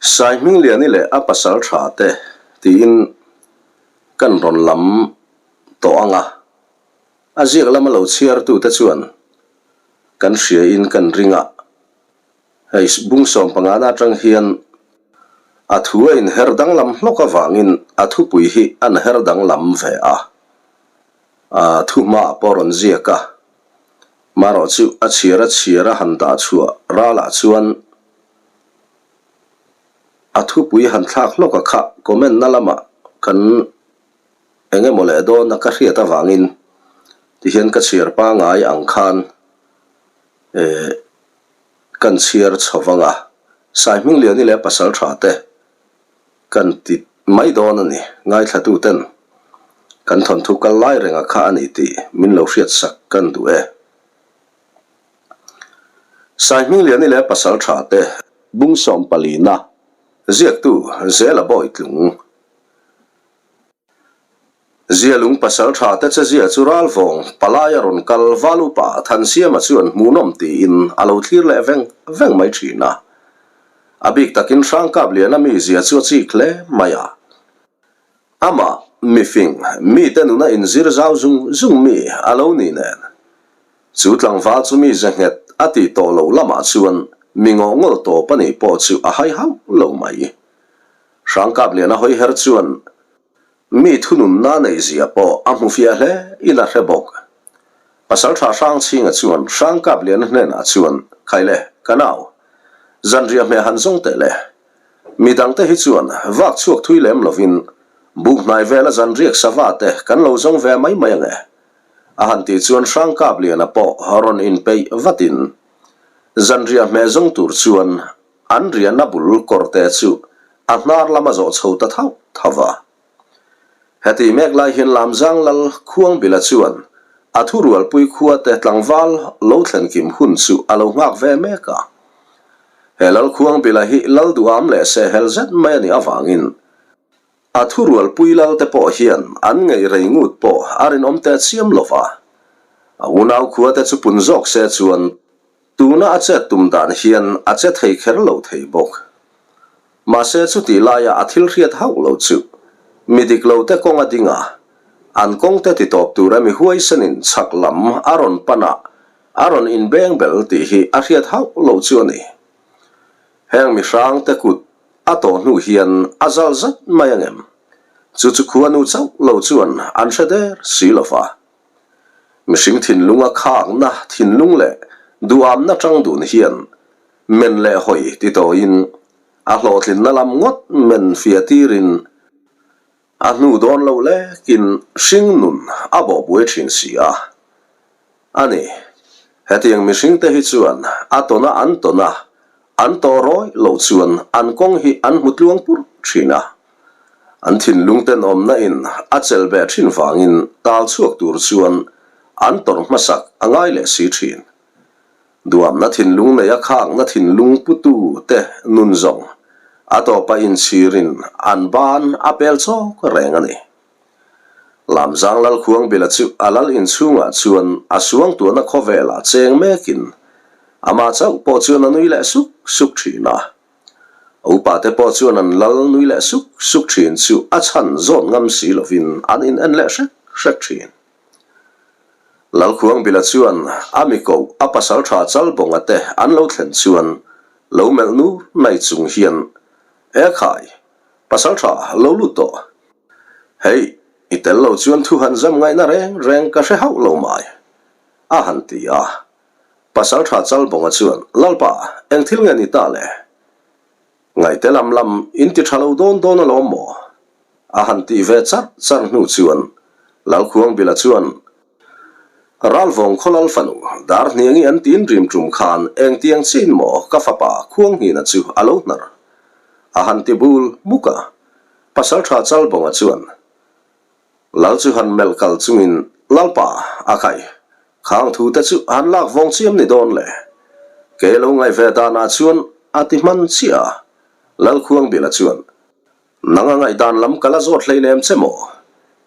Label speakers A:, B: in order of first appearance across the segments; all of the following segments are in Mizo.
A: Saihmingliani leh a pasal tha te tiin kan rawn lam tawh ang a, a ziak lama lo chhiartute chuan kan hriain kan ring a, hei bung sawmpangana atang hian a thu a inher danglam hlawk avangin a thupui hi an her danglam ve a, a thuhmaah pawh rawn ziak a, marawh chu a chhiar a chhiar a han dah chhuah ralah chuan A thupui han thlak hlawk a kha comment na lamah kan eng emaw leh dawn a ka hriat avangin tihian ka chhiar pangai ang khan eh kan chhiar chho vang a, Saihmingliani leh pasal tha te kan ti mai dawn a ni, ngaithlatu ten kan thawnthu kal lai reng a kha a ni tih min lo hriat sak kan duh e. Saihmingliani leh pasal tha te bung sawmpalina ziaktu Zela Bawitlung Zialung pasal tha te che zia chu Ralvawng palai a rawn kal Valupa Thansiama chuan hmuhnawm tiin a lo thlir leh veng veng mai thin a. A bik takin Hrangkapliana mizia chu a chik hle mai a. Amah, mifing, mite nuna inzir zau zung zung mi a lo ni nen. Chu tlangval chu mi ze nghet a tih tawh loh lamah chuan mi ngawh ngawl tawp a nih pawh chu a hai hauh lo mai. Hrangkapliana hawi her chuan mi thununna neih zia pawh a hmu fiah hle in a hre bawk. Pasaltha Hrangchhinga chuan Hrangkapliana hnenah chuan, Khaile, ka nau, zanriah hmeh han zawng teh le. Mi dangte hi chuan vak chhuak thui lem lovin buk hnai vela zan riak sava te kan lo zawng ve mai mai ange. A han tih chuan Hrangkapliana pawh rawn inpeih vatin zan riah hmeh zawng tur chuan an riahna bul kawrte chu a hnar lama zawh chho ta thauh thauh va. Heti mek lai hian Lamzang Lal Khuangbila chuan a thurualpui khuate tlangval lo thlen kim hun chu a lo nghak ve mek a. He Lal Khuangbila hi Lal duham leh sehhel zet mai a nih avangin a thurualpui Lal te pawh hian an ngeih rei ngut pawh a rinawm teh chiam lo va. A unau khuate chu pun zawk se chuan Tuna a chet tum dan hian a che thei kher lo thei bawk. Mahse chutih laia a thil hriat hauh lo chu mi dik lo te kawng a ding a, an kawng te ti tawp tur a mi huaisenin chhak lam a rawn pan a, a rawn inbeng bel tih hi a hriat hauh lo chu a ni. Heng mi hrang te kut a tawh hnu hian a zal zat mai angem? Chu chu khuanu chauh lo chuan an hre der si lo va. Mihring thinlunga khakna thinlung leh duhamna tang dun hian men leh hawi ti tawiin a hlawhtlinna lam ngawt men fiah tirin a hnu dawn lo lekin hring nun a bawhbuai thin si a. A ni, hetiang mihringte hi chuan a tawna an tawna an tawh rawi loh chuan an kawng hi an hmu tluang pur thin a. An thinlung tenawmna in a chelh beh thin vangin tal chhuak tur chuan an tawrh hmasak a ngai leh si thin. Duamna thinlung nei a khakna thinlung putu te nun zawng a tawpa inchhirin an ban a pel chawk reng a ni. Lamzang Lalkhuangbila chu a lal inchhungah chuan a suangtuahna khawvelah cheng mekin amah chauh pawh chuan a nui leh suk suk thin a. Upa te pawh chuan an lal nui leh suk suk thin chu a chhan zawt ngam si lovin an in en leh hrek hrek thin. Lalkhuangbila chuan a mi koh a pasal tha Chalbawnga te an lo thlen chuan lo melh nur nai chung hian, E khai, pasal tha lo lut tawh. Hei, i tel lo chuan thu han zam ngaihna reng reng ka hre hauh lo mai, a han ti a. Pasalṭha Chalbawnga chuan, Lalpa, eng thil nge ni ta le? Ngaihte lam lam in ti ṭha lo dawn dawn alawm maw? A han tih ve charh charh hnu chuan Lalkhuangbila chuan, Ralvawng khaw lal fanu, Darhniangi an tin rim ṭum khan engtiang chin maw ka fapa Khuanghina chu a lo hnar? A han ti bul hmuk a. Pasalṭha Chalbawnga chuan, Lal chu han melh kal chungin, Lalpa, a khai, khang thu te chu han lak vawng chiam ni dawn le. Kei lo ngaih ve danah chuan a ti hman chiah a. Lalkhuangbila chuan, Nang a ngaihdan lam ka la zawt hleinem che maw?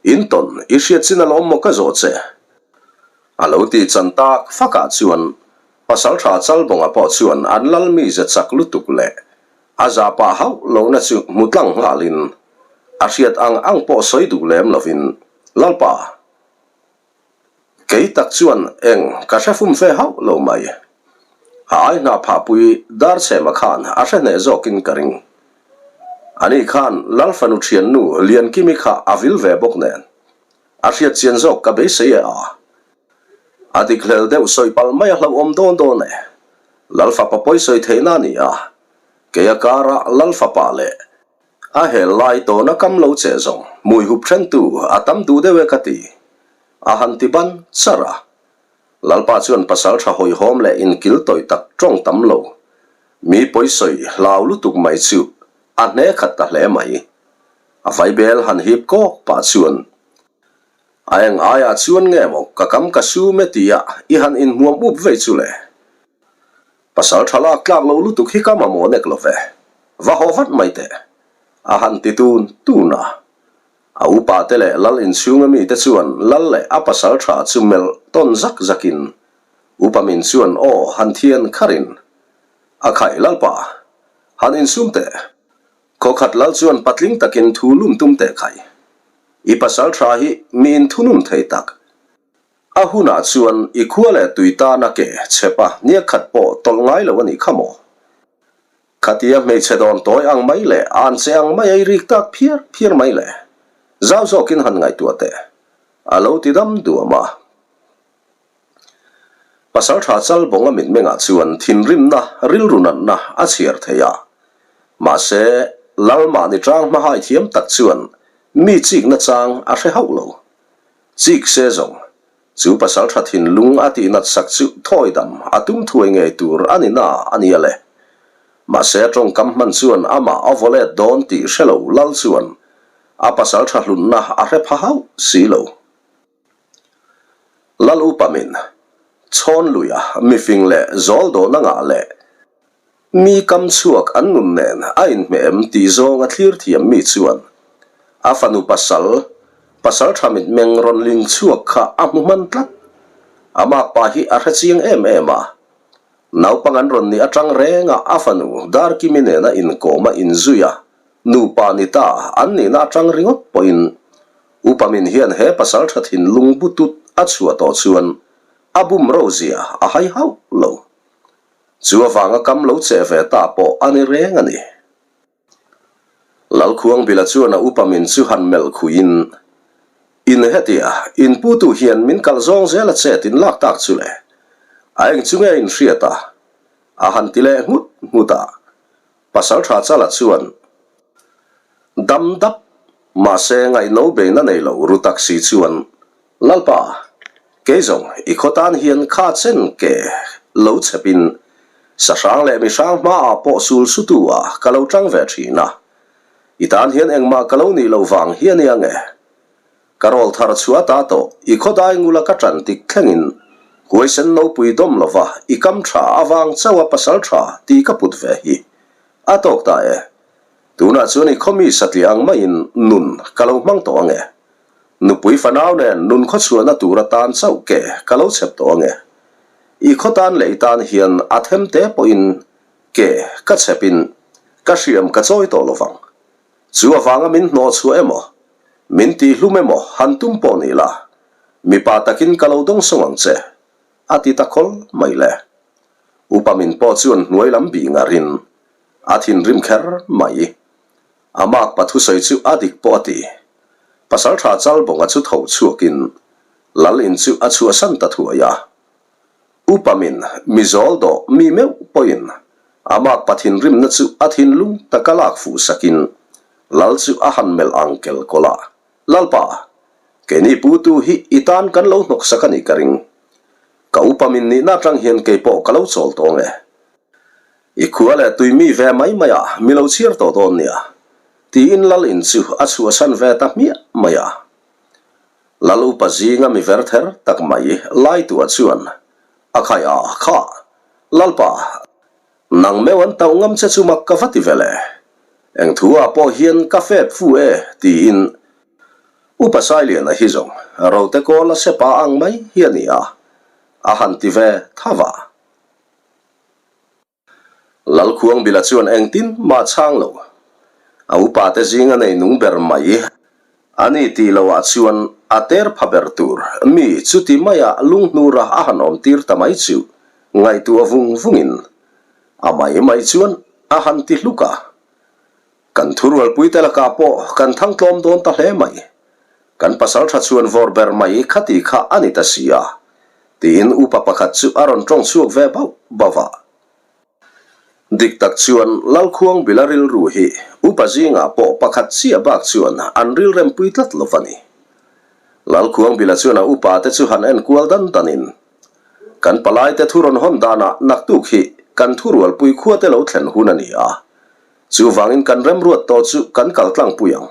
A: In tawn i hriat chin alawm maw ka zawh che? A lo tih chan tak fakah chuan Pasaltha Chalbawnga pawh chuan an lal mize chak lutuk leh. A zah pah hauh lohna chu hmu tlang nghalin a hriat ang ang pawh sawi duh lem lovin, Lalpa, kei tak chuan eng ka hre fum fe hauh lo mai. A ai hna phahpui Darchhema khan a hre hneh zawkin ka ring. Ani khan Lalfanu thiannu Liankimi kha a vil ve bawk nen a hriat chian zawk ka beisei e a. A dik hlel deuh sawi palh mai a hlauhawm dawn dawn e. Lalfapa pawi sawi theihna a ni a, kei a kara Lalfapa leh a hel lai tawna kam lo che zawng hmui hup thentu a tam duh deuh e ka ti. A han ti ban char a. Lalpa chuan pasal tha hawihhawm leh inkil tawih tak tawng tam lo, mi pawi sawi hlau lutuk mai chu a hne khat ta hle mai. A vaibel han hip kawk pah chuan A eng aiah chuan nge maw ka kam ka sum e tia i han inhmuam up vei chu le? Pasal tha lak tlak lo lutuk hi ka mamawh nek lo ve, va haw vat mai teh, a han ti tun tun a. A upa te leh lal inchhunga mite chuan lal leh a pasal tha chu melh tawn zak zakin upa min chuan aw han thian kharin, A khaih lalpa, han insum teh. Khawkhat lal chuan patling takin thu lum tum teh khai. I pasal tha hi mi inthunun thei tak. A hunah chuan i khua leh tui tana ke chhepa hniak khat pawh tawlh ngai lo a nih kha maw? Khatia hmeichhe dawn tawi ang mai leh an che ang mai a i rik tak phiar phiar mai le. Zau zawkin han ngaihtuah teh. A lo ti dam duam a. Pasalṭha Chalbawnga mitmengah chuan thinrimna, rilru natna a chhiar thei a. Mahse, Lal mahni ṭang hmahai thiam tak chuan mi chikna chang a hre hauh lo. Chik se zawng, chu pasalṭha thinlung a tihnat sak chu thawidam a tum thuai ngei tur a ni na a nia le. Mahse, a ṭawngkam hman chuan amah a vaw let dawn tih hre lo Lal chuan a pasalṭha hlunna a hre pha hauh si lo. Lal upa min chhawn luia mifing leh zawl dawhna ngah leh mi kam chhuak an nun nen a inhmeh em tih zawng a thlir thiam mi chuan a fanu pasal, pasal tha mitmeng rawn ling chhuak kha a hmu hman tlat. A makpa hi a hre chiang em em a, naupang an rawn nih atang renga a fanu Darkimi nena inkawm a inzui a, nupa ni ta an nihna atang ringawt pawhin Upa min hian he pasal tha thinlung butut a chhuah tawh chuan a bum ro zia a hai hauh lo. Chu avanga kam lo che ve ta pawh a ni reng a ni. Lalkhuangbila chuan a upa min chu han melh khuiin, In hetia, in putu hian min kalh zawng zel a chet in lak tak chu le. A eng chu nge in hriat a? A han ti leh nghut nghut a. Pasal tha Chala chuan, Dam dap, mahse ngaihno beina nei lo ru tak si chuan, Lalpa, kei zawng i khaw tan hian kha chen ke lo chhepin sahrang leh mihrang hmaah pawh sul sutu ah ka lo tang ve thin a, i tan hian engmah ka lo nih loh vang hi a nia nge? Ka rawl thar chhuah ta tawh, i khawdai ngula ka ṭan tik thlengin huaisen nopui dawm lova i kam ṭha avang chauha pasal ṭha tih ka put ve hi a tawk ta e. Tunah chuan i khawmi satliah ang maiin nun ka lo hmang tawh ang e. Nupui fanau nen nun khawchhuahna tur atan chauh ke ka lo chhep tawh ang e. I khaw tan leh i tan hian a them te pawhin ke ka chhepin ka hriam ka chawi tawh lovang. Chu avanga min hnawh chhuah emaw, min tihhlum emaw han tum pawh ni la, mipa takin ka lo dawngsawng ang che, a ti ta khawl mai le. Upa min pawh chuan hnuai lam bih ngarin a thinrim kher mai. A makpa thusawi chu a dik pawh a ti. Pasalṭha Chalbawnga chu tho chhuakin Lal in chu a chhuahsan ta thuai a. Upa min mi zawl dawh mi meuh pawhin a makpa thinrimna chu a thinlung taka lak fuh sakin Lal chu a han melh ang kel kawlh a, Lalpa, keini putu hi i tan kan lo hnawk sak a nih ka ring. Ka upa min nihna atang hian keipawh ka lo chawl tawng e. I khua leh tui mi ve mai mai a mi lo chhiar tawh dawn nia, tiin Lal in chu a chhuahsan ve ta hmiah mai a. Lal upa zinga mi ver ther tak mai Laituah chuan a khai a, Kha, Lalpa, nang meuh an tauh ngam che chu mak ka va ti ve le. Eng thu ah pawh hian ka fep fu e, tiin Upa Sailiana hi zawng rote kawl a sepa ang mai hi a ni a, a han ti ve tha va. Lalkhuangbila chuan engtin mah chhang lo. A upate zinga nei nung ber mai a ni tih loah chuan a ter pha ber tur mi chuti maia lunghnura a han awm tir ta mai chu ngaihtuah vung vungin a mai mai chuan a han ti hluk a. Kan thurualpuite lakah pawh kan thang tlawm dawn ta hle mai. Kan pasal tha chhuan vawr ber mai khati kha a ni ta si a, tiin upa pakhat chu a rawn tawng chhuak ve bauh bauh a. Dik tak chuan Lalkhuangbila rilru hi upa zingah pawh pakhat chiah bak chuan an rilrempui tlat lo va ni. Lalkhuangbila chuan a upate chu han enkual dan danin, Kan palaite thu rawn hawn danah naktuk hi kan thurualpui khuate lo thlen hun a ni a, chuvangin kan remruat tawh chu kan kal tlangpui ang.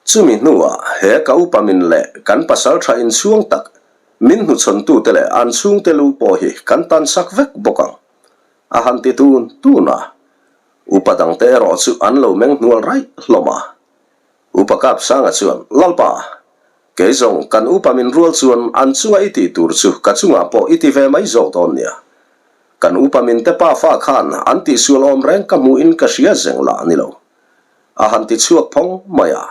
A: Chumi hnuah he ka upa min leh kan pasal tha inchhuang tak min hnuchhawntute leh an chhungte lu pawh hi kan tan sak vek bawk ang, a han ti tun tun a. Upa dangte erawh chu an lo meng hnual raih hlawm a. Upa Kapsanga chuan, Lalpa, kei zawng kan upa min rual chuan an chunga i tih tur chu ka chungah pawh i ti ve mai zawk dawn nia. Kan upa min te pafa khan an tihsual awm reng ka hmuhin ka hria zeng lah a ni lo. A han ti chhuak phawng mai a.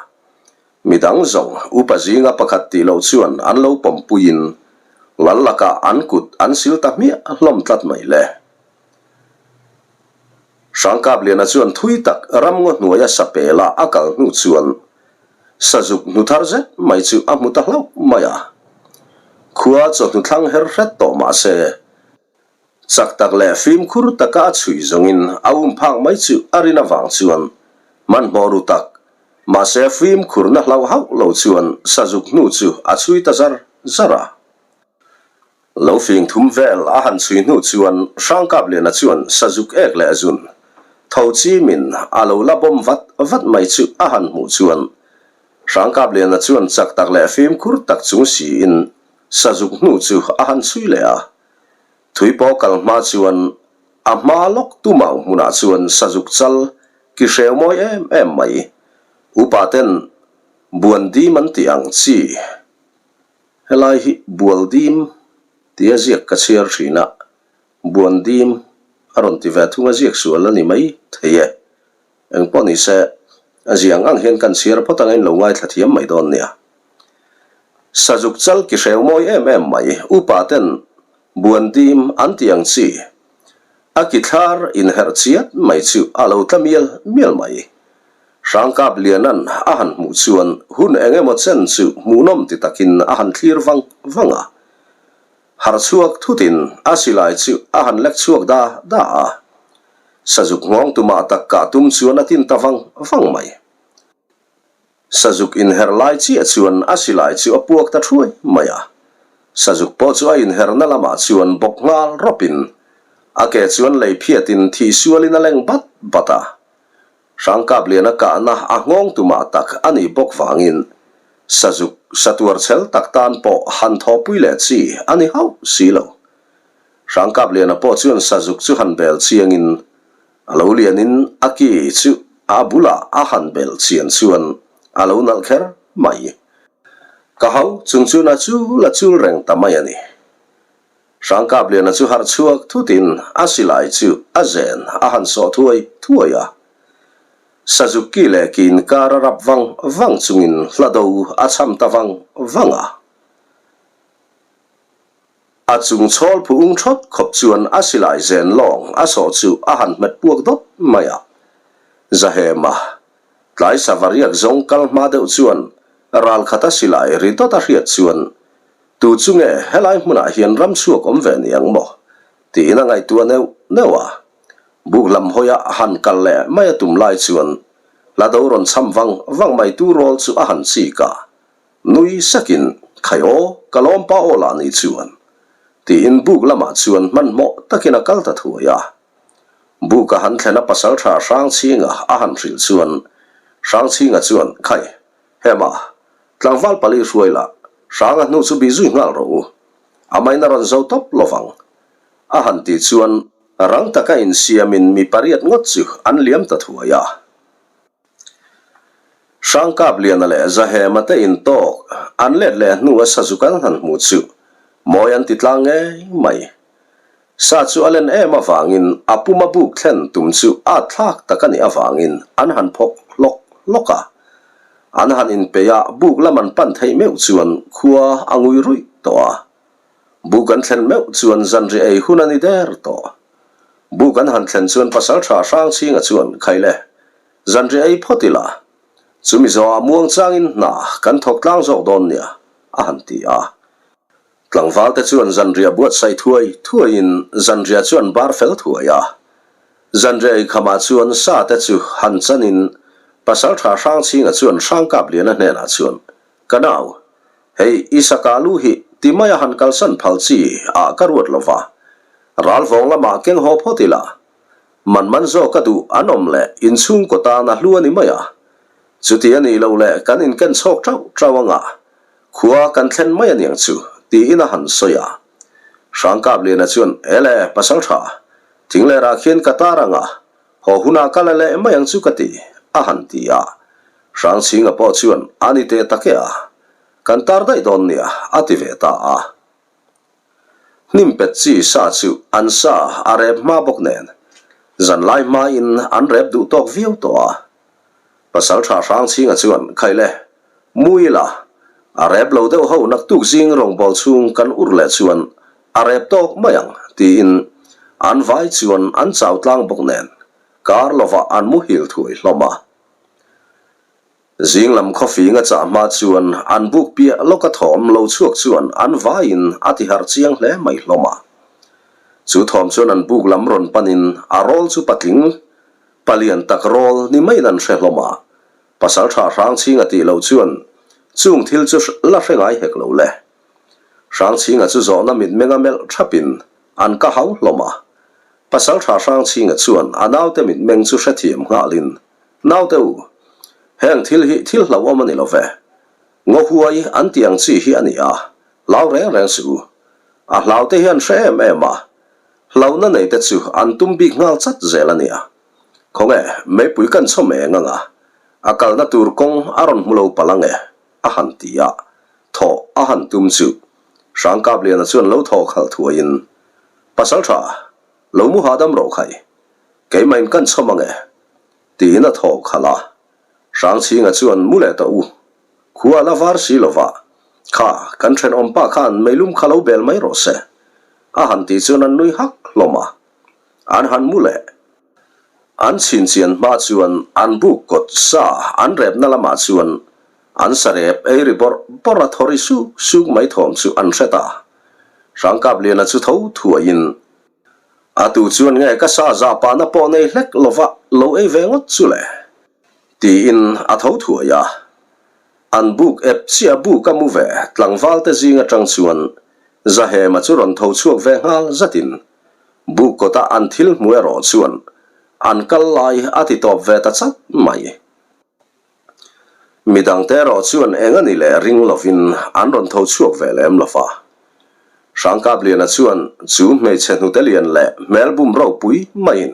A: Midang zawng upa zinga pakhat tih loh chuan an lo pawmpuiin lal lakah an kut an sil ta hmiah hlawm tlat mai le. Hrangkapliana chuan thui tak ramngaw hnuaia sapela a kal hnu chuan sazuk hnu thar zet mai chu a hmu ta hlauh mai a. Khua chawhnu thlang her hret tawh mah se, chak tak leh fimkhur taka a chhui zawngin a um phak mai chu a rin avang chuan hmanhmawh ru tak, mahse fimkhurna hlauh hauh lo chuan sazuk hnu chu a chhui ta zar zar a. Lo fing thum vel a han chhui hnu chuan Hrangkapliana chuan sazuk ek leh zun tho chimin a lo la bawm vat vat mai chu a han hmuh chuan Hrangkapliana chuan chak tak leh fimkhur tak chung siin sazuk hnu chu a han chhui leh a. Thui pawh kal hma chuan a hma lawk tumau hmunah chuan sazuk chal ki hreu mawi em em mai upa ten buan dim an tih ang chi Helai hi Bualdim tia ziak ka chhiar thin a, Buandim a rawn ti ve thung a ziak sual a ni mai thei e. Engpawh ni se, a ziah ang ang hian kan chhiar phawt ang a inlo ngaithla thiam mai dawn nia. Sazuk chal ki hreu mawi em em mai, upa ten Buandim an tih ang chi, a ki thlar inherh chiat mai chu a lo tla mial mial mai. Hrangkap Lianan a han hmuh chuan hun eng emaw chen chu hmuhnawm ti takin a han thlir vang vang a. Harh chhuak thutin a silai chu a han lek chhuak da da a. Sazuk nghawng tumah tak kah tum chuan a tin ta vang vang mai. Sazuk inher lai chiah chuan a silai chu a puak ta thuai mai a. Sazuk pawh chu a inherna lamah chuan bawk nghal rawpin a ke chuan lei phiatin thih sualin a leng bat bat a. Hrangkapliana kahna a nghawng tumah tak a nih bawk vangin sazuk satuar chhel tak tan pawh han thawhpui leh chi a ni hauh si lo. Hrangkapliana pawh chuan sazuk chu han bel chiangin a lo lianin a ki chu a bulah a han bel chian chuan a lo nalh kher mai. Ka hau chung chuan a chul a chul reng ta mai a ni. Hrangkapliana chu harh chhuak thutin a silai chu a zen a han sawh thuai thuai a. Sazuki leh ki inkar a rap vang vang chungin hlado a cham ta vang vang a. A chung chhawl phu ung thawt khawp chuan a silai zen lawng a sawh chu a han hmet puak dawt mai a. Zahema, tlai sava riak zawng kal hma deuh chuan ralkhata silai ri dawt a hriat chuan Tu chu nge helai hmunah hian ram chhuak awm ve ni ang maw? tiin a ngaihtuah neuh neuh a. Buk lam hawia han kal leh mai a tum lai chuan hlado rawn cham vang vang mai tu rawl chu a han chik a. Nui sakin, Khai aw, ka lawm pa aw lah ni chuan. Tiin buk lamah chuan hmanhmawh takin a kal ta thuai a. Buk a han thlen a pasaltha Hrangchhinga a han hrilh chuan Hrangchhinga chuan, Khai, Hema, tlangval pali hruai lah, hranga hnu chu bih zui nghal rawh u. A main a rawn zo tawp lo vang. A han tih chuan rang taka insiamin mi pariat ngawt chu an liam ta thuai a. Hrangkapliana leh Zahema te intawk an let leh hnu a sazuk an han hmuh chu mawi an ti tlang ngei mai. Sa chu a len em avangin a puma buk thlen tum chu at thlak tak a nih avangin an han phawk hlawk hlawk a. An han inpeih a, buk lam an pan theih meuh chuan khua a ngui ruih tawh a. Buk an thlen meuh chuan zanriah ei hun a ni der tawh. Buk an han thlen chuan Pasalṭha Hrangchhinga chuan, Khaile, zanriah ei phawt ila, chumi zawhah muangchangin hna kan thawk tlang zawk dawn nia, a han ti a. Tlangvalte chuan zanriah buatsaih thuai thuaiin zanriah chu an bar fel thuai a. Zanriah eikhamah chuan sa te chu han chanin Pasalṭha Hrangchhinga chuan Hrangkapliana hnenah chuan, Ka nau, hei i saka lu hi ti maia han kalsan phal chi ah ka ruat lo va, ralvawng lamah keng haw phawt ila, man man zawk ka duh an awm leh inchhungkaw tan a hlu a ni mai a. Chuti a nih loh leh kan inken chhawk ṭauh ṭauh anga Khua kan thlen mai aniang chu, tiin a han sawi a. Hrangkapliana chuan, Ele, pasal tha, thinglerah khian ka tar ang a, haw hunah ka la leh mai ang chu ka ti, a han ti a. Hrangchhinga pawh chuan, A ni teh tak e a, kan tar daih dawn nia, a ti ve ta a. Hnim pet chi sa chu an sa a rep hma bawk nen, zanlai hmain an rep duh tawk viau tawh a. Pasal tha Hrangchhinga chuan, Khaile, mu ila, a rep lo deuh ho naktuk zing rawngbâwl chhung kan ur leh chuan a rep tawk mai ang, tiin an vai chuan an chau tlang bawk nen kar lovah an muhil thuai hlawm a. Zing lam khawfing a chah hma chuan an buk piah lawka thawm lo chhuak chuan an vaiin a ti harh chiang hle mai hlawm a. Chu thawm chuan an buk lam rawn panin a rawl chu patling palian tak rawl ni maiin an hre hlawm a. Pasalṭha Hrangchhinga tih loh chuan chung thil chu la hre ngai hek lo le. Hrangchhinga chu zawhna mitmenga melh ṭhapin an ka hau hlawm a. Pasalṭha Hrangchhinga chuan a naute mitmeng chu hrethiam nghalin Naute u, heng thil hi thil hlauhawm a ni lo ve. Ngaw huai an tih ang chi hi a ni a, hlau reng reng suh u. A hlaute hian hre em em a, hlauhna neite chu an tum bik nghal chat zel a nia. Khawnge, meipui kan chhawm eng ang a, a kalna tur kawng a rawn hmu lo palh ang e, a han ti a, thawh a han tum chu Hrangkapliana chuan lo thaw khalh thuaiin, Pasalṭha, lo mu hahdam rawh khai, Keimah in kan chhawm ang e, tiin a thaw khalh a. Hrangchhinga chuan mu leh tawh u, khua a la var si lo va, kha kan thenawm pa khan meilum kha lo bel mai rawh se, a han tih chuan an nui hak hlawm a. An han mu leh. An chhinchian hma chuan an buk kawt sa an repna lamah chuan an sarep ei ri bawrh bawrh a thaw ri suk suk mai thawm chu an hre ta. Hrangkapliana chu tho thuaiin A tu chuan nge ka sa zah pahna pawh nei hlek lova lo ei ve ngawt chu le? Tiin a tho thuai a. An buk ep chiah buk a mu ve tlangval te zing atang chuan Zahema chu rawn tho chhuak ve nghal zatin buk kawta an thil hmu erawh chuan an kal lai a ti tawp ve ta chat mai. Midangte erawh chuan eng a ni leh ring lovin an rawn tho chhuak ve lem lo va. Hrangkapliana chuan chu hmeichhe hnute lian leh hmel bum ropui maiin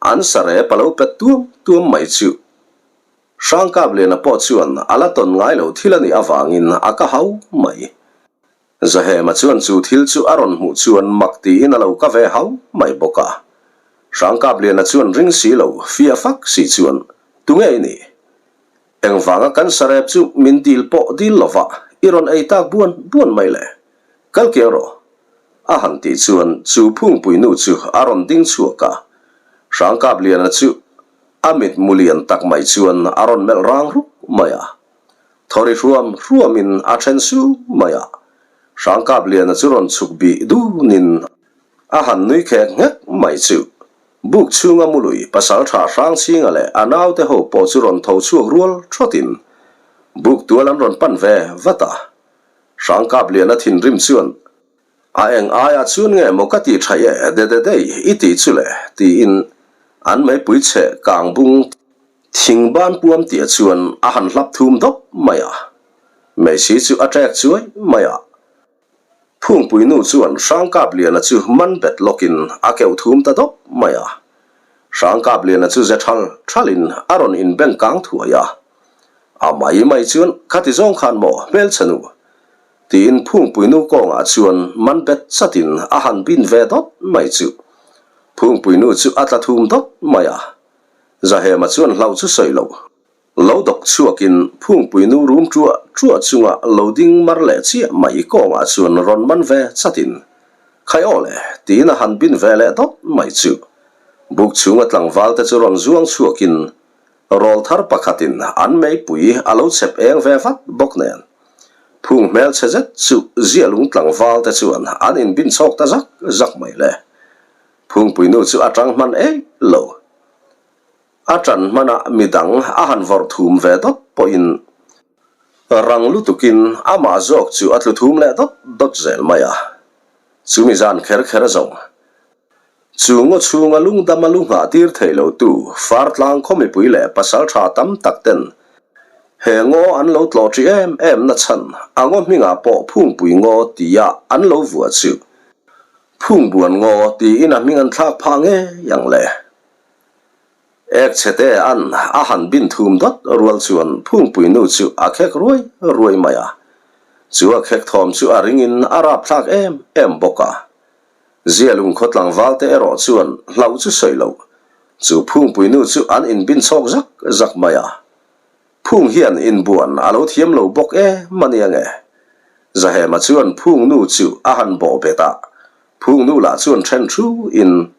A: an sarep a lo pet tuam tuam mai chu Hrangkapliana pawh chuan a la tawn ngai lo thil a nih avangin a ka hau mai. Zahema chuan chu thil chu a rawn hmuh chuan mak tiin a lo ka ve hau mai bawk a. Hrangkapliana chuan ring si lo, fiah fak si chuan, Tunge i nih? Engvanga kan sarep chu min dil pawh dil lova i rawn ei tak buan buan mai le? Kal kiang rawh. A han tih chuan chu phungpui nu chu a rawn ding chhuak a. Hrangkapliana chu a mit mu lian tak mai chuan a rawn melh rang ruk mai a. Thawri hruam hruamin a then su mai a, Hrangkapliana chu rawn chhuk bih dunin a han nui khek nghek mai chu. Buk chhunga mului pasaltha Hrangchhinga leh a naute ho pawh chu rawn tho chhuak rual thawtin buk tual an rawn pan ve vat a. Hrangkapliana thinrim chuan, A eng aia chuan nge maw ka ti tha e de de dei i tih chu le tiin an meipui chhe kang bung thing ban puam tia chuan a han hlap thum dawp mai a. Meisi chu a ṭek chuai mai a. Phungpui nu chuan Hrangkapliana chu man bet lawkin a keuh thum ta dawp mai a. Hrangkapliana chu ze ṭhal ṭhalin a rawn inbeng kang thuai a. A mai mai chuan khati zawng khan maw hmelchhe nu? Tiin Phungpuinu kawngah chuan man bet chatin a han bin ve dawt mai chu. Phungpuinu chu a tla thum dawt mai a. Zahema chuan hlauh chu sawi lo. Lo dawk chhuakin Phungpuinu rum ṭuah ṭuah chunga lo ding mar leh chiah mai kawngah chuan rawn man ve chatin, Khai aw le, tiin a han bin ve leh dawt mai chu. Buk chhunga tlangval te chu rawn zuang chhuakin Rawlthar pakhatin an meipui a lo chhep eng ve vat bawk nen, phung hmelchhe zet chu ziahlung tlangval te chuan an inbin chhawk ta zak zak mai le. Phungpuinu chu a tang hman eih lo. A tan hmanah midang a han vawrh thum ve dawt pawhin rang lutukin amah zawk chu a tlu thum leh dawt dawt zel mai a. Chumi zan kher kher zawng Chu ngaw chhunga lungdama lu nghah tir thei lotu Fartlang khaw mipui leh pasaltha tam tak ten he ngaw an lo tlawh ṭi em em na chhan a ngaw hmingah pawh Phungpui ngaw tia an lo vuah chu Phungbuan ngaw tiin a hming an thlak phah ngei ang le. Ek chhete an a han bin thum dawt rual chuan Phungpui nu chu a khek ruai ruai mai a. Chu a khek thawm chu a ringin a rapthlak em em bawk a. Zialung khaw tlangval te erawh chuan hlauh chu sawi lo, chu phungpui nu chu an inbin chhawk zak zak mai a. Phung hian inbuan a lo thiam lo bawk em a nia nge? Zahema chuan phung nu chu a han bawh bet a, phung nu lah chuan then thu in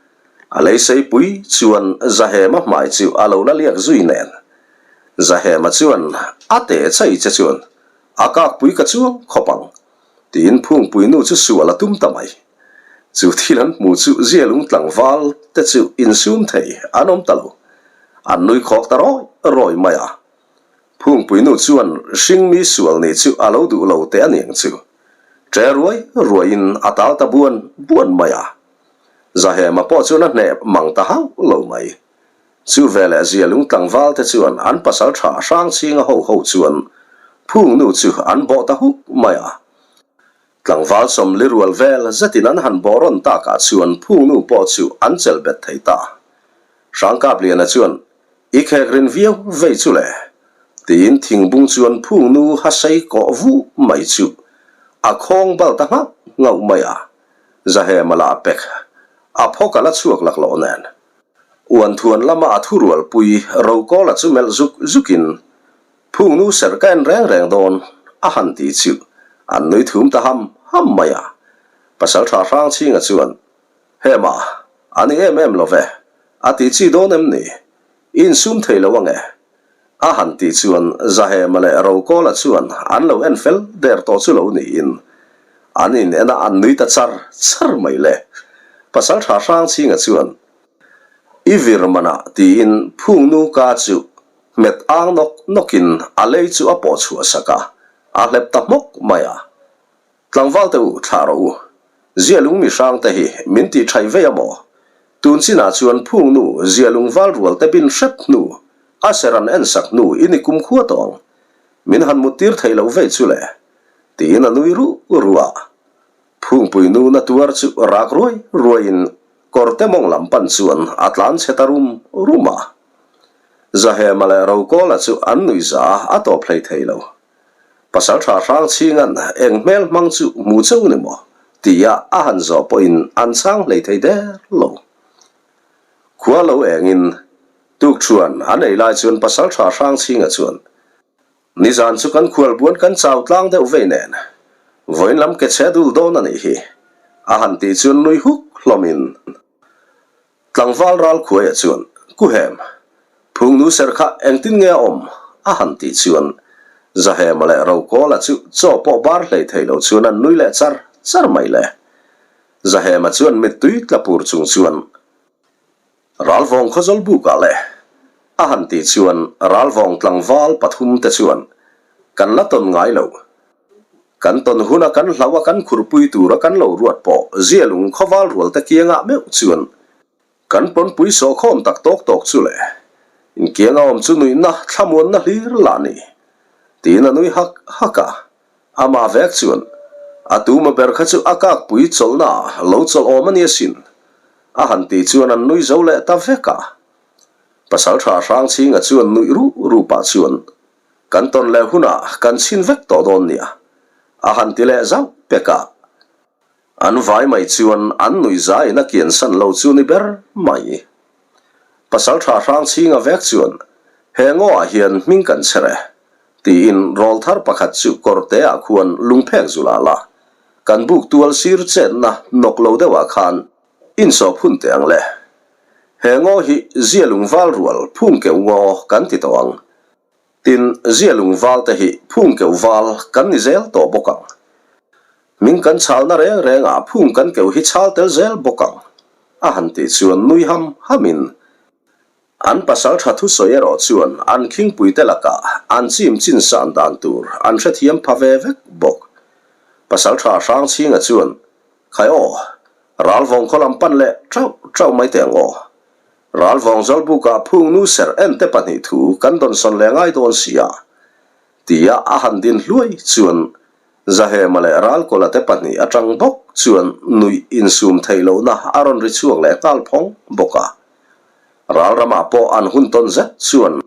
A: a leisei pui chuan Zahema hmai chu a lo la liak zui nen. Zahema chuan a te chai che chuan a kakpui ka chuang khawp ang. Tiin Phungpui nu chu sual a tum ta mai. Chu thil an hmuh chu Zialung tlangval te chu insum thei an awm ta lo. An nui khawk ta rawi rawi mai a. Phungpui nu chuan hringmi sual nih chu a lo duh lo teh a niang chu. Ṭe ruai ruaiin a tal ta buan buan mai a. Zahema pawh chuan a hneh mang ta hauh lo mai. Chu veleh Zialung tlangval te chuan an pasal tha Hrangchhinga ho ho chuan phung nu chu an bawh ta huk mai a. Tlangval sawmli rual vel zetin an han bawh rawn takah chuan phung nu pawh chu an chelh bet thei ta. Hrangkapliana chuan, I khek rin viau vei chu le, tiin thingbung chuan phung nu ha sei kawh vuh mai chu a khawng bal ta nghauh nghauh mai a. Zahema lah pek a phawk a la chhuak laklawh nen. Uanthuan lama a thurualpui Rokawla chu melh zuk zukin, Phungnu serh ka en reng reng dawn, a han ti chu an nui thum ta ham ham mai a. Pasaltha Hrangchhinga chuan, Hema, a ni em em lo ve, a ti chi dawn em ni? I insum thei lo ange? A han tih chuan Zahema leh Rokawla chuan an lo en fel der tawh chu lo niin an in en a an nui ta char char mai le. Pasaltha Hrangchhinga chuan I vir manah tiin Phungnu ka chu hmet ang nawk nawkin a lei chu a pawh chhuah sak a, a hlep ta hmawk mai a. Tlangval te u, thlah rawh u. Zialung mi hrang te hi min tih thaih vei a maw? Tun chinah chuan phung nu zialung val rual te bin hrep hnu, a ser an en sak hnu i ni kum khua tawh ang. Min han mut tir theih loh vei chu le. Tiin a nui ruh ruh a. Phungpui nu na tuar chu rak ruai ruaiin kawrte mawng lam pan chuan a tlan chhe ta rum rum a. Zahema leh Rokawla chu an nuihza a tawp hlei thei lo. Pasalṭha Hrangchhinga'n eng hmel hmang chu hmu cheu ni maw? tia a han zawh pawhin an chhang hlei thei der lo. Khua lo engin tukṭhuan an ei lai chuan Pasalṭha Hrangchhinga chuan, Nizan chu kan khualbuan kan chau tlang deuh vei nen, vawiin lam ke chhe dul dawn a nih hi, a han tih chuan nui huk hlawmin, Tlangval Ralkhuaia chuan, Kuhem, Phungnu ser kha engtin nge a awm? a han tih chuan Zahema leh Rokawla chu chaw pawh bar hlei thei lo chuan an nui leh char char mai le. Zahema chuan mittui tla pur chung chuan Ralvawng khawzawl bukah le a han tih chuan Ralvawng tlangval pathum te chuan kan la tawn ngai lo. Kan tawn huna kan hlauh a kan khurpui tura kan lo ruat pawh Zialung khawval rual te kiangah meuh chuan Kan pawnpui sawhkhawm tak tawk tawk chu le, inkiang a awm chu nuihna thlamuanna hlir lah ni, tiin a nui hak hak a. Amah vek chuan, A tuma ber kha chu a kakpui chawlhna ah lo chawlh awm a ni asin, a han tih chuan an nui zo leh ta vek a. Pasaltha Hrangchhinga chuan nuih ruh ruh pah chuan, Kan tawn leh hunah kan chhin vek tawh dawn nia. A han ti leh zauh pek a. An vai mai chuan an nuihzaiin a kiansan lo chu ni ber mai. Pasalṭha Hrangchhinga vek chuan, He ngaw-ah hian hming kan chher e, tiin rawlthar pakhat chu kawrteah khuan lungphek zulh ah la, kan buk tual sir chetna nawk lo deuhah khan insawh phun teh ang le. He ngaw hi zia lungval rual phungkeuh ngaw kan ti tawh ang. Tin, zia lungval te hi phungkeuh val kan ni zel tawh bawk ang. Hming kan chhalna reng rengah phung kan keuh hi chhal tel zel bawk ang, a han tih chuan nui ham hamin an pasal tha thusawi erawh chuan an khingpuite lakah an chim chin san dan tur an hrethiam pha ve vek bawk. Pasal tha Hrangchhinga chuan, Khai aw, ralvawng khaw lam pan leh tauh tauh mai teh ang aw. Ralvawng Zawlbukah phung nu serh en te pahnih thu kan dawnsawn leh ngai dawn si a, tia a han din hluai chuan Zahema leh Ralkawla te pahnih atang bawk chuan nuih insum theih lohna a rawn ri chhuak leh nghal phawng bawk a. Ralramah pawh an hun tawn zet chuan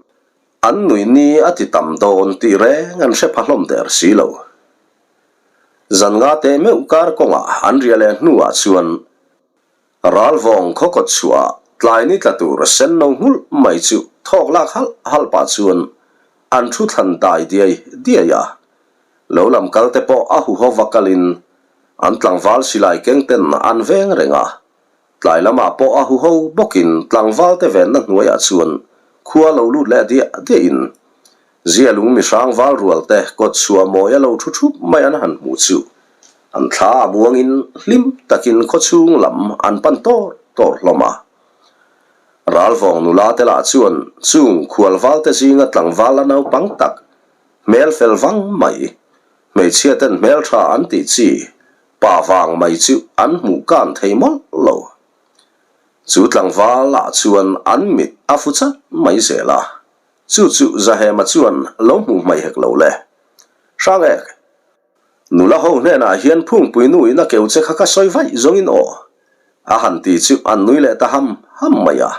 A: an nuih ni a ti tam dawn tih reng an hre pha hlawm der si lo. Zan nga teh meuh kar kawngah an riah leh hnuah chuan Ralvawng khaw kawt chhuah tlai ni tla tur sen no nghulh mai chu thawk lak halh halh pah chuan an thu thlan dai diai diai a. Lo lam kal te pawh a huho va kalin an tlangval silai keng ten an veng reng a. Tlai lamah pawh a huho bawkin tlangval te venna hnuaiah chuan khua lo lut leh diah diahin Zialung mihrang val rual te kawt chhuah mawi a lo thu thup mai an han hmuh chu an thla a buangin hlim takin khawchhung lam an pan tawr tawr hlawm a. Ralvawng nula te lah chuan chung khual val te zinga tlangval la naupang tak hmel fel vang mai, hmeichhia ten hmeltha an tih chi pa vang mai chu an hmuh kan thei mawlh lo. Chu tlangval ah chuan an mit a fu chat mai zel a. Chu chu Zahema chuan lo hmuh hmai hek lo le. Hrangek, nula ho hnenah hian phungpui nu in a keu che kha ka sawi vaih zawngin aw, a han ti chu an nui leh ta ham ham mai a.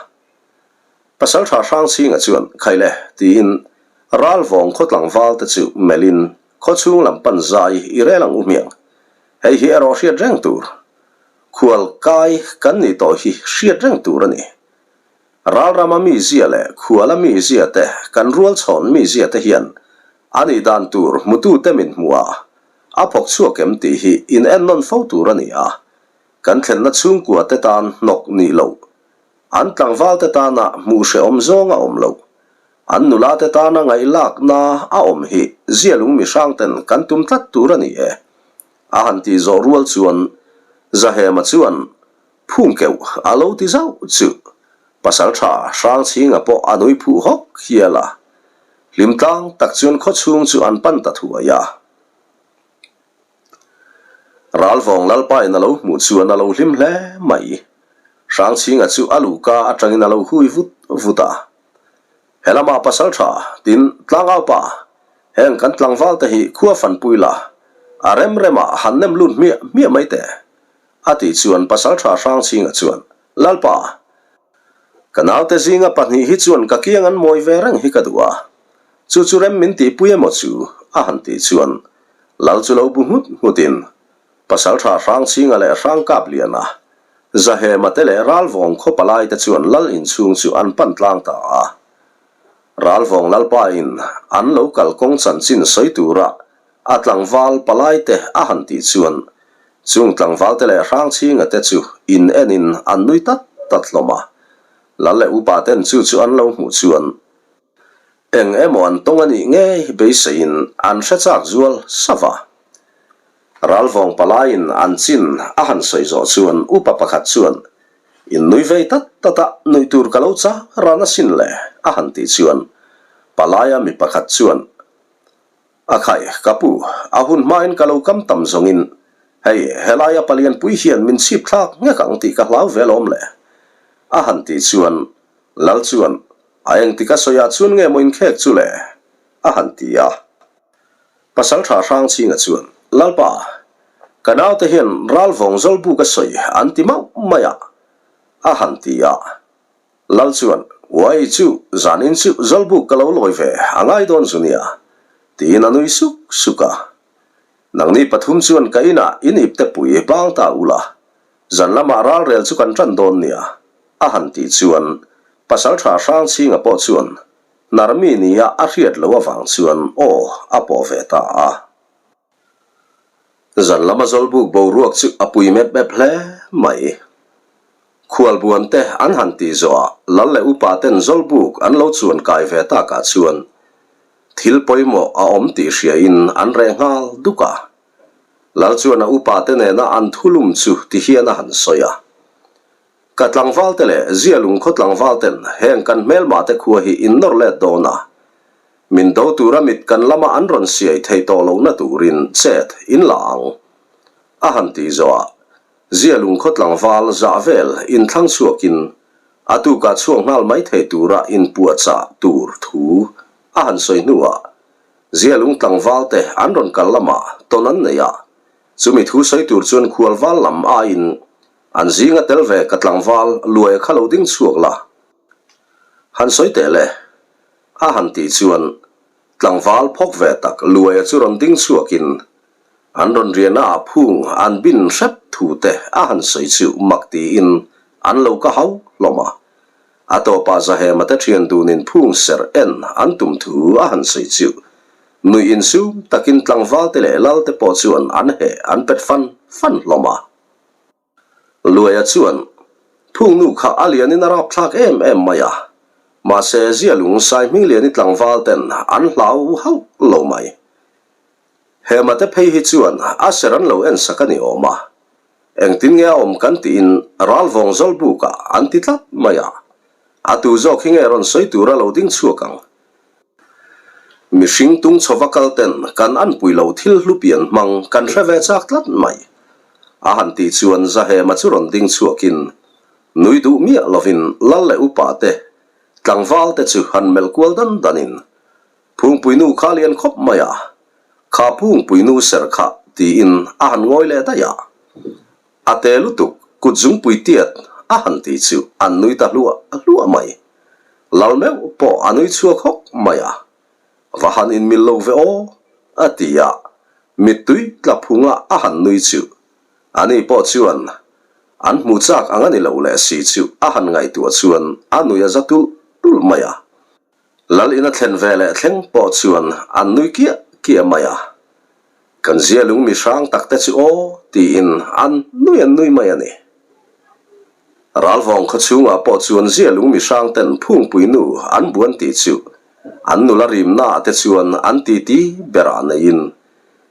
A: Pasaltha Hrangchhinga chuan Khai le tiin Ralvawng khaw tlangval te chu melhin khaw chhung lam pan zai i rel ang u hmiang. Hei hi erawh hriat reng tur. Khual kai kan nih tawh hi hriat reng tur a ni. Ralrama mizia leh khuala mizia te, kan rualchhawn mizia te hian a nih dan tur hmutute min hmuh a, a phawk chhuak em tih hi in ennawn fo tur a ni a. Kan thlenna chhungkua te tan hnawk nih loh, an tlangval te tana hmuh hrehawm zawng a awm loh, an nula te tana ngaihlakna a awm hi zialung mihrang ten kan tum tlat tur a ni e. A han tih zawh rual chuan Zahema chuan Phungkeuh a lo ti zauh chu Pasaltha Hrangchhinga pawh a nui phuh hawk hial a, hlim tlang tak chuan khawchhung chu an pan ta thuai a. Ralvawng Lalpain a lo hmuh chuan a lo hlim hle mai. Hrangchhinga chu a luhka atangin a lo hui vut vut a. He lamah Pasaltha, tin Tlangaupa, heng kan tlangval te hi khua fanpui la, a rem remah han nem lut hmiah hmiah mai teh. A tih chuan Pasalṭha Hrangchhinga chuan, Lalpa, ka naute zinga pahnih hi chuan ka kiang an mawi ve reng hi ka duh a, chu chu rem min tihpui emaw chu? a han tih chuan Lal chu lo bu nghut nghutin Pasalṭha Hrangchhinga leh Hrangkapliana, Zahema te leh Ralvawng khaw palai te chuan Lal inchhung chu an pan tlang ta a. Ralvawng Lalpa in an lo kal kawng chanchin sawi tura A tlangval palai te a han tih chuan chung tlangval te leh Hrangchhinga te chu in en in an nui tat tat hlawm a. Lal leh upa ten chu chu an lo hmuh chuan eng emaw an tawng a nih ngei beiseiin an hre chak zual sava. Ralvawng palaiin an chin a han sawi zawh chuan upa pakhat chuan in nui vei tat tat a, nuih tur ka lo chang ran asin le a han tih chuan palaia mi pakhat chuan A khai, ka pu, a hun hmain ka lo kam tam zawngin, hei, helaia palianpui hian min chhip thlak nghek ang tih ka hlau ve alawm le. A han tih chuan, Lal chuan, A engtik a sawiah chuan nge maw inkhek chu le? A han ti a. Pasaltha Hrangchhinga chuan, Lalpa, ka naute hian ralvawng zawlbuk a sawi an ti mauh mai a, a han ti a. Lal chuan, Uai chu, zanin chu Zawlbuk ka lo lawi ve, a ngai dawn zu nia, tiin a nui suk suk a. Nangni pathum chuan ka inah in iptepui bang ta ula, zan lamah ralrel chu kan ṭan dawn nia, a han tih chuan Pasalṭha Hrangchhinga pawh chuan Narmi nia a hriat loh avang chuan aw a pawh ve ta a. Zan lama Zawlbuk boruak chu a pui mep mep hle mai. Khualbuan te an han tih zawhah Lal leh upa ten Zawlbuk an lo chuan kai ve takah chuan thil pawimawh a awm tih hriain an reh nghal duk a. Lal chuan a upa te nena an thulum chu ti hian a han sawi a. Ka tlangval te leh Zialung khaw tlangval ten heng kan hmelma te khua hi in nawr let dawn a, min do tura mit kan lama an rawn siai thei tawh lohna turin chet in la ang. A han tih zawhah Zialung khaw tlangval zah vel inthlang chhuakin a tukah chhuak nghal mai thei tura inpuahchah tur thu a han sawi hnuah Zialung tlangval te an rawn kal lamah tawn an nei a, chumi thu sawi tur chuan khualval lam aiin An zinga tel ve ka tlangval luaia kha lo ding chhuak la. Han sawi teh le. A han tih chuan tlangval phawk ve tak luaia chu rawn ding chhuakin an rawn riahna ah phung an bin hrep thu te a han sawi chu mak tiin an lo ka hau hlawm a. A tawpah Zahema te thian dunin phung serh en an tum thu a han sawi chu nuih insum takin tlangval te leh lal te pawh chuan an heh an pet fan fan hlawm a. Luaia chuan, Phungnu kha a lianin a rapthlak em em mai a, mahse Zialung Saihmingliani tlangval ten an hlau hauh lo mai. Hema te phei hi chuan a ser an lo ensak a ni awm a, engtin nge a awm kan tiin Ralvawng Zawlbukah an ti tlat mai a, a tu zawk hi nge rawn sawi tura lo ding chhuak ang? Mihring tung chhova kal ten kan anpui lo thil hlu pian hmang kan hre ve chak tlat mai. A han tih chuan Zahema chu rawn ding chhuakin nui duh miah lovin lal leh upa te, tlangval te chu han melh kual dan danin Phungpui nu kha lian khawp mai a, kha phungpui nu ser kha tiin a han ngawi leh daih a. A te lutuk, kut zungpui tiat a han ti chu an nui ta hluah hluah mai. Lal meuh pawh a nui chhuak hawk mai a, Va han inmil lo ve aw, a ti a, mittui tla phunga a han nui chu. Ani pawh chuan an hmu chak ang a ni lo leh si chu a han ngaihtuah chuan a nui a za tulh tulh mai a. Lal ina thlen ve leh thleng pawh chuan an nui kiah kiah mai a, Kan zia lung mi hrang tak te chu aw tiin an nui an nui mai a ni. Ralvawng khaw chhungah pawh chuan zia lung mi hrang ten phungpui nu an buan tih chu an nula rimna te chuan an titi berah neiin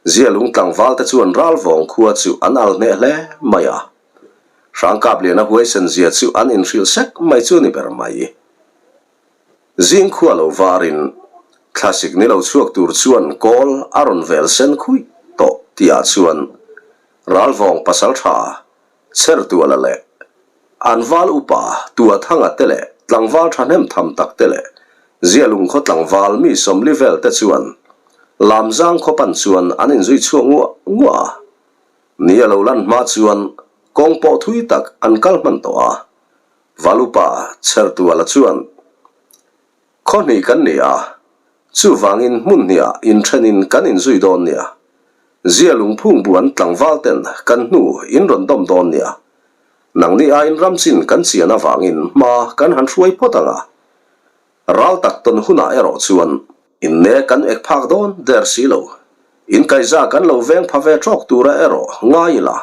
A: zia lung tlangval te chuan Ralvawng khua chu an al hneh hle mai a. Hrangkapliana huaisen zia chu an inhrilh sek mai chu a ni ber mai. Zing khua lo varin thlasik ni lo chhuak tur chuan kawl a rawn vel sen khuih tawh tihah chuan Ralvawng pasaltha Chertuala leh an val upa Tuathanga te leh tlangval thahnem tham tak te leh Zialung khaw tlangval mi sawmli vel te chuan Lamzang khaw pan chuan an inzui chhuak nguah nguah a. Ni a lo lan hma chuan kawng pawh thui tak an kal hman tawh a. Valupa Chertuala chuan, Khaw hnih kan ni a, chuvangin hmun hniah inthenin kan inzui dawn nia. Zia lungphung buan tlangval ten kan hnu in rawn dawm dawn nia. Nangni aiin ramchin kan chian avangin hma kan han hruai phawt ang a. Ral tak tawn hunah erawh chuan inne kan ek phak dawn der si lo. Inkaiza kan lo veng pha ve tawk tura erawh ngai ila.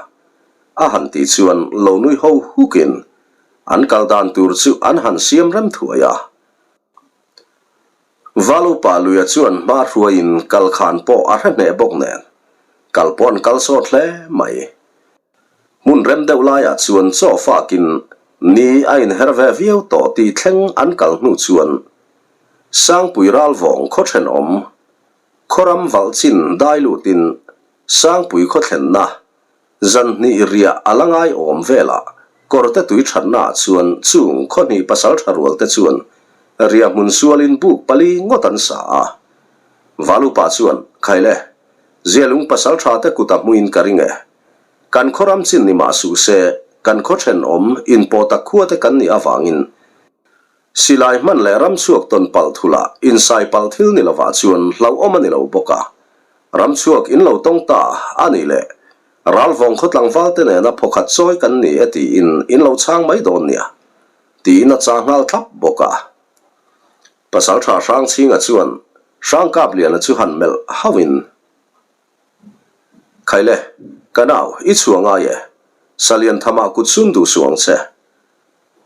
A: A han tih chuan lo nui ho hukin an kal dan tur chu an han siam rem thuai a. Valupa Luia chuan hma hruaiin kal khan pawh a hre hneh bawk nen kal pawh an kal sawt hle mai. Hmun rem deuh laiah chuan chaw fakin ni a inher ve viau tawh tih thleng an kal hnu chuan Sangpui Ralvawng khaw thenawm khawram valh chin dai lutin Sangpui khaw thlenna Zan hnih riah a la ngai awm velah kawrte tui thatnaah chuan chung khaw hnih pasal tha rual te chuan riah hmun sualin buk pali ngawt an sa a. Valupa chuan, Khaile, Zialung pasal tha te kut a hmuin ka ring e. Kan khaw ram chin ni mah suh se, kan khaw thenawm inpawh tak khua te kan nih avangin Silai hman leh ram chhuak tawn palh thulah insai palh thil ni lovah chuan hlauhawm a ni lo bawk a. Ramchhuak in lo tawng ta a nih leh Ralvawng khaw tlangval te nena phawkhat chawi kan ni e tiin in lo chhang mai dawn nia tiin a chah nghal thlap bawk a. Pasalṭha Hrangchhinga chuan Hrangkapliana chu han melh hauhin, Khaile, ka nau, i chhuah ngai e, Salian thamah kut sum duh suh ang che.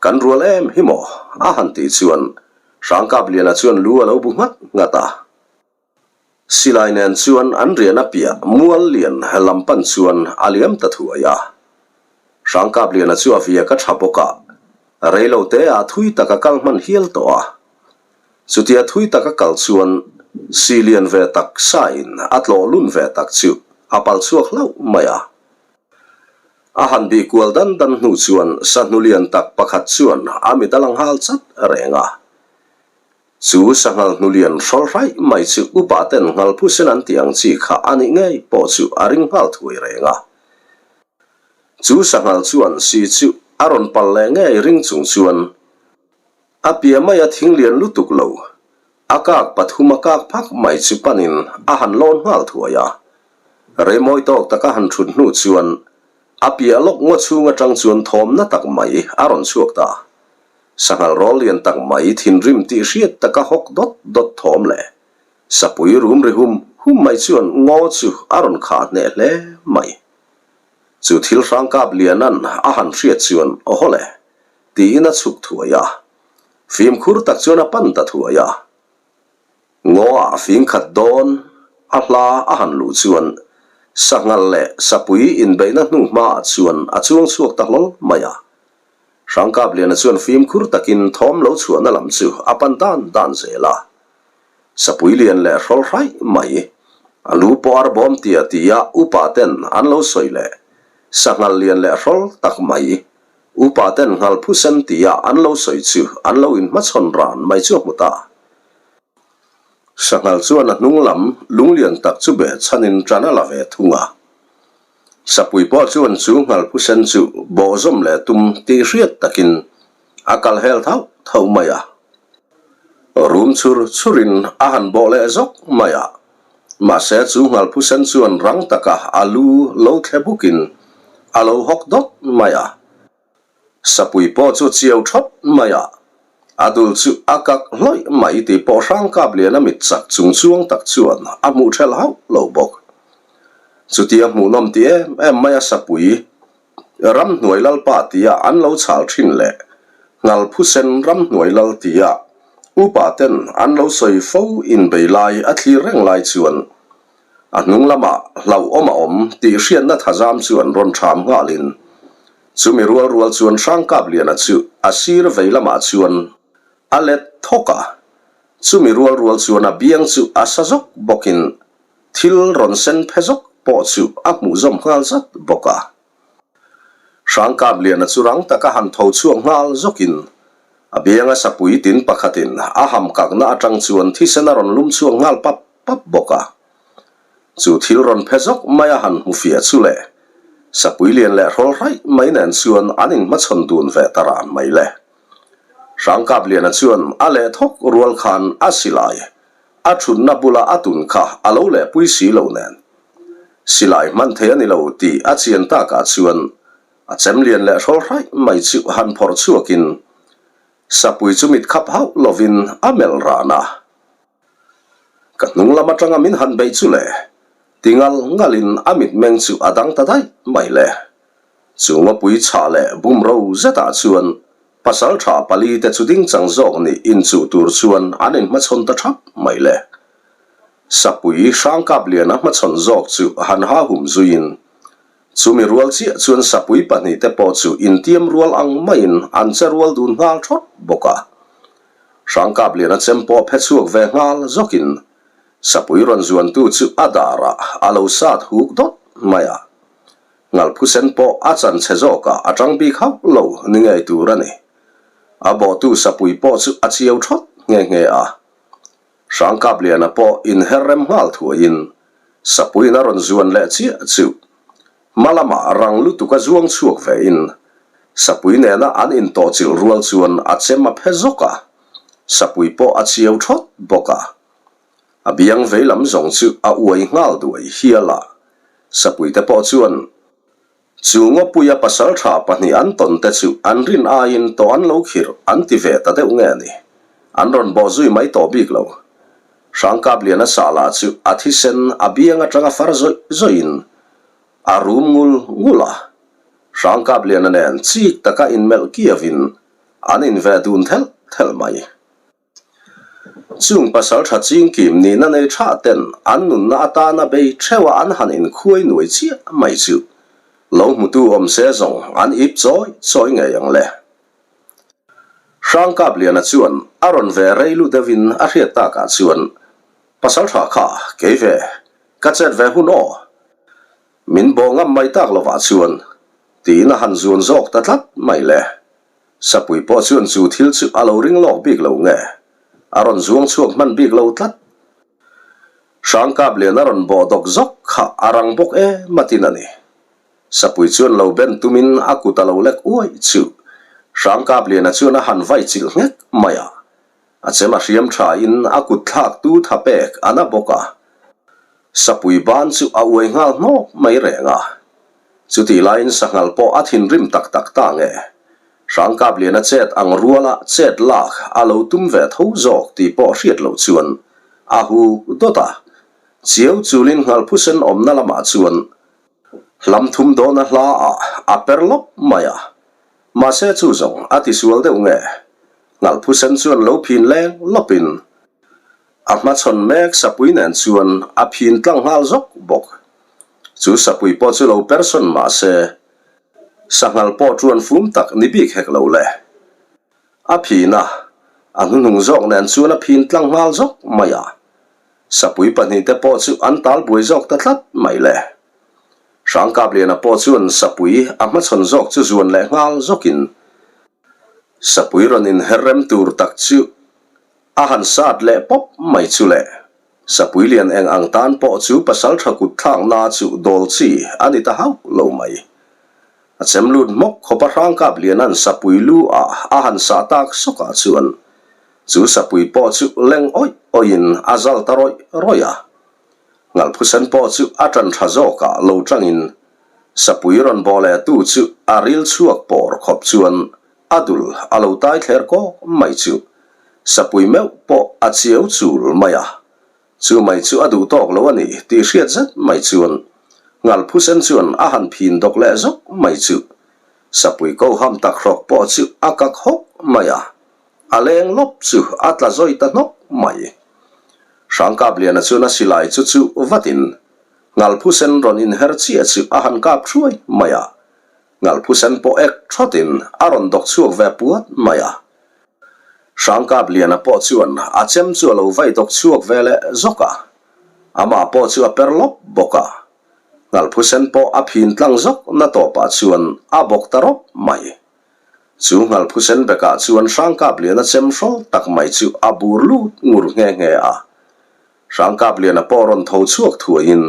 A: Kan rual em hi maw? a han tih chuan Hrangkapliana chuan lu a lo bu nghat nghat a. Silai nen chuan an rian a piah mual lian lam pan chuan a liam ta thuai a. Hrangkapliana chu a viak a tha bawk a, reilo te ah thui tak a kal hman hial tawh a. Chutia thui tak a kal chuan si lian ve tak sain a tlawh lun ve tak chu a pal chhuak hlauh mai a. A han bih kual dan dan hnu chuan sahnu lian tak pakhat chuan a mit a la nghal chat reng a. Chu sanghal hnulian hrawl hraih mai chu upa ten nghal phusen an tih ang chi kha a nih ngei pawh chu a ring nghal thuai reng a. Chu sanghal chuan si chu a rawn pal leh ngei ring chung chuan a pia mai a thing lian lutuk lo, a kak pathum a kak phak mai chu panin a han lawn nghal thuai a. Reimawi tawk taka han thut hnu chuan a piah lawk ngaw chhung atang chuan thawmna tak mai a rawn chhuak ta. Sanghal rawl lian tak mai thinrim tih hriat taka hawk dawt dawt thawm leh sapui rum ri hum hum mai chuan ngaw chu a rawn khah hneh hle mai. Chu thil hrang kap lianan a han hriat chuan aw hawle tiin a chhuk thuai a, fimkhur tak chuan a pan ta thuai a. Ngaw ah fing khat dawn a hla a han luh chuan sanghal leh sapui inbeihna hnu hmaah chuan a chuang chhuak ta hlawl mai a. Hrangkapliana chuan fimkhur takin thawm lo chhuahna lam chu a pan dan dan zel a. Sapui lian leh hrawl hraih mai, a lu pawh ar bawm tia tia upa ten an lo sawi leh, sanghal lian leh hrawl tak mai, upa ten nghal phusen tia an lo sawi chu an lo inhmachhawn ran mai chu a hmu ta. Sanghal chuan a hnung lam lunglian tak chu beh chhanin ṭan a la ve thung a. Sapui pawh chuan chu nghalphusen chu bawhzawm leh tum tih hriat takin a kal hel thauh thauh mai a. Rum chhur chhurin a han bawh leh zawk mai a. Mahse chu nghalphusen chuan rang taka a lu lo thle bukin a lo hawk dawt mai a. Sapui pawh chu chiau thawt mai a, a dul chu a kak hlawih mai tih pawh Hrangkaplian a mit chak chung chuang tak chuan a hmuh thelh hauh lo bawk. Chutia hmuhnawm ti em em mai a Sapui ramhnuai lalpa tia an lo chhal thin leh Nghalphusen ramhnuai lal tia upa ten an lo sawi fo inbei lai a thlir reng lai chuan A hnung lamah hlauhawm a awm tih hriatna thazam chuan rawn ṭham nghalin chumi rual rual chuan Hrangkapliana chu a sir vei lamah chuan a let thawk a, chumi rual rual chuan a biang chu a sa zawk bawkin thil rawn sen phe zawk pawh chu a hmuh zawm nghal zat bawk a. Hrangkapliana chu rang taka han tho chhuak nghal zawkin a bianga sapui tin pakhatin a ham kakna atang chuan thisen a rawn lum chhuak nghal pap pap bawk a. Chu thil rawn phe zawk mai a han hmu fiah chu le, sapui lian leh hrawl hraih mai nen chuan an inhmachhawn dun ve ta ran mai le. Hrangkapliana chuan a leh thawk rual khan a silai a thutna bula a tun kha a lo lehpui si lo nen. Silai hman thei a ni lo tih a chian takah chuan a chem lian leh hrawl hraih mai chu han phawrh chhuakin sapui chu mit khap hauh lovin a melh ran a. Ka hnung lam atanga min han beih chu le, ti ngal ngalin a mitmeng chu a dang ta daih mai le. Chu ngawpui chhah leh bumro zetah chuan pasal tha pali te chu ding chang zawk nih inchuh tur chuan an inhmachhawn ta thap mai le. Sapui Hrangkapliana hmachhawn zawk chu han ha hum zuiin chumi rual chiah chuan sapui pahnihte pawh chu intiam rual ang maiin an che rual dun nghal thawt bawk a. Hrangkapliana chem pawh phe chhuak ve nghal zawkin sapui rawn zuantu chu a darah a lo sat huk dawt mai a. Ngalphusen pawh a chan chhe zawkah a tang bik hauh lo ni ngei tur a ni. A bawhtu sapui pawh chu a chiau thawt nghe nghe a. Hrangkapliana pawh inher rem nghal thuaiin sapuiin a rawn zuan leh chiah chu Hma lamah rang lutuk a zuang chhuak ve in Sapui nena an intawhchilh rual chuan a chem a phe zawk a, Sapui pawh a chiau thawt bawk a. A biang veilam zawng chu a uai nghal duai hial a. Sapuite pawh chuan Chu ngawpuia pasal tha pahnih an tawn te chu an rin aiin tawh an lo khirh an ti ve ta deuh nge ni? An rawn bawh zui mai tawh bik lo. Hrangkapliana sah lah chu a thisen a biang atanga far zawih zawihin a rum ngul ngul a. Hrangkapliana nen chik taka inmelh kiavin an inveh dun thelh thelh mai. Chung pasal tha chingkim nihna nei tha ten an nunna atana bei theuha an han inkhuai nuai chiah mai chu lo hmutu awm se zawng an ip chawi chawi ngei ang le. Hrangkapliana chuan a rawn ve rei lu deuhin a hriat takah chuan pasal tha kha kei ve ka chet ve hun aw min bawh ngam mai tak lovah chuan tiin a han zuan zawk ta tlat mai le. Sapui pawh chuan chu thil chu a lo ring lawk bik lo nge? A rawn zuang chhuak hman bik lo tlat. Hrangkaplian a rawn bawh dawk zawk kha a rang bawk em atin a ni. Sapui chuan lo ben tumin a kut a lo lek uai chu Hrangkapliana chuan a han vai chilh nghek mai a. A chem a hriam tha in a kut thlak tu tha pek a na bawk a. Sapui ban chu a uai nghal hnawk mai reng a. Chutih laiin sanghal pawh a thinrim tak tak ta nge? Hrangkapliana chet ang ruala chet lak a lo tum ve tho zawk tih pawh hriat loh chuan a hu dawt a. Chiau chulin nghalphusen awmna lamah chuan hlam thum dawna hla ah a per lawp mai a. Mahse chu zawng a tisual deuh nge? Nghalphusen chuan lo phin leng lawpin A hmachhawn mek sapui nen chuan a phin tlang nghal zawk bawk. Chu sapui pawh chu lo persawn mah se, sanghal pawh tuan fum tak ni bik hek lo le. A phin a, a hnuhnung zawk nen chuan a phin tlang nghal zawk mai a. Sapui pahnihte pawh chu an tal buai zawk ta tlat mai le. Hrangkapliana pawh chuan sapui a hmachhawn zawk chu zuan leh nghal zawkin sapui rawn inher rem tur tak chu A han sat leh pawp mai chu le. Sapui lian eng ang tan pawh chu pasal tha kut thlakna chu dawl chi a ni ta hauh lo mai. A chem lut hmawk khawp a hrangkap lian an sapui lu ah a han sah tak sawk ah chuan chu sapui pawh chu leng awih awih in a zal ta rawih rawih a. Ngalphusen pawh chu a tan tha zawk ah lo tang in sapui rawn bawh leh tu chu a ril chhuak pawr khawp chuan A dul a lo tai thler kawk mai chu sapui meuh pawh a chiau chul mai a, chu mai chu a duh tawk lo a ni tih hriat zet mai chuan Ngalphusen chuan a han phin dawk leh zawk mai chu sapui ko ham tak hrawk pawh chu a kak hawk mai a, a leng lawp chu a tla zawi ta hnawk mai. Hrangkapliana chuan a silai chu chu vatin Ngalphusen rawn inher chiah chu a han kap thuai mai a, Ngalphusen pawh ek thawtin a rawn dawk chhuak ve puat mai a. Hrangkapliana pawh chuan a chem chu a lo vai dawk chhuak ve leh zawk a. Amah pawh chu a per lawp bawk a. Ngalphusen pawh a phin tlang zawk na tawpah chuan a bawk ta rawp mai. Chu Ngalphusen bekah chuan Hrangkapliana chem hrawl tak mai chu a bur lut ngur nghe nghe a. Hrangkapliana pawh rawn tho chhuak thuaiin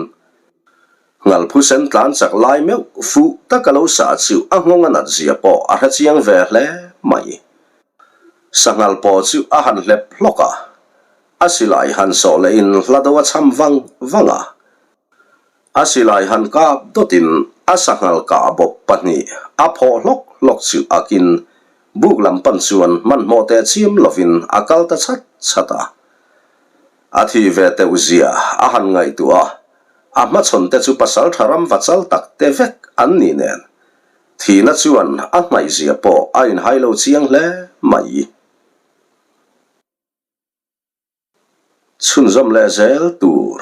A: Ngalphusen tlan chak lai meuh fuh tak a lo sah chu a nghawng a nat zia pawh a hre chiang ve hle mai. Sanghal pawh chu a han hlep hlawk a, a silai han sawh lehin hla do a cham vang vang a. A silai han kap dawtin a sanghal kah bawp pahnih a phawh hlawk hlawk chu akin buk lam pan chuan hmanhmawh teh chiam lovin a kal ta chhat chhat a. A thi ve teuh zia a han ngaihtuah a, a hmachhawn te chu pasal tha ram va chal tak te vek an ni nen, thihna chuan a hnaih zia pawh a inhai lo chiang hle mai. Chhunzawm leh zel tur.